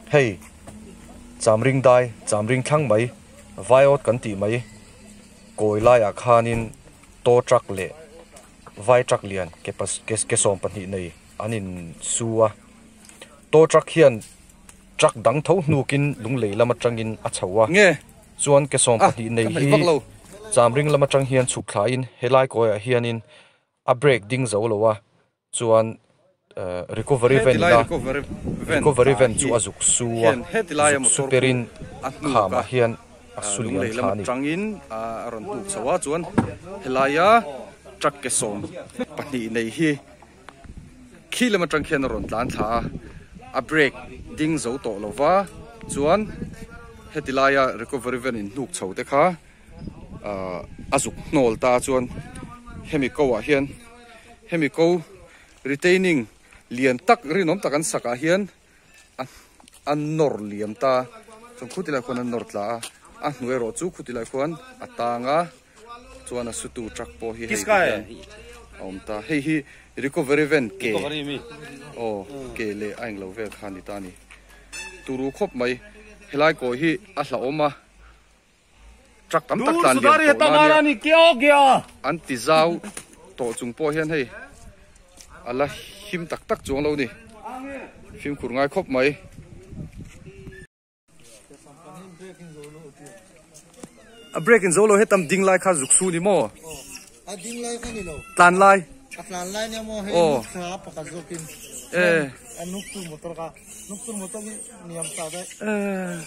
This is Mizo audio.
Hei Chamring dai, Chamring thlang mai, Vaiawt kan tih mai kawi laiah khanin tow truck leh vai truck lian ke ke 12 nei an in su a. Tow truck hian truck dang tho hnukin lunglei lam atangin a chho a. Chuan ke 12 nei hi Chamring lam atang hian chhuk thlain helai kawiah hianin a brake ding zo lo a. Chuan recovery van ina recovery van chu a zuk su a, zuk su perin khamah hian a su liam thla a ni. Tangin a rawn tuk chho a, chuan helaia truck ke 12 nei hi khi lam atang khian a rawn tlan thla a, a brake ding zo tawh lo va, chuan heti laia recovery van in hnuk chho te kha a zuk hnawl ta chuan hemi ko ah hian hemi ko retaining lian tak rinawm tak an sak ah hian a nawr liam ta chuan khuti lai khuan a nawr tla a a hnuai erawh chu khuti lai khuan a tang a chuan a sutu truck pawh hi hei hian a awm ta hei hi recovery van ke aw ke leh a englo vel kha a ni ta a ni turu khawp mai helai kawi hi a hlauhawm a. Truck tam tak tlan lian tawh na ania an ti zau tawh chung pawh hian hei a la him tak tak chuang lo ni fimkhur ngai khawp mai. A break in zo lo hetam ding lai kha zuk su ni maw? A ding lai kha ni lo. Tlan lai. A tlan lai nia maw hei nuk thla pakhat zawkin. Eh. A nuk tur motor kha nuk tur motor hi niam sa daih. Eh.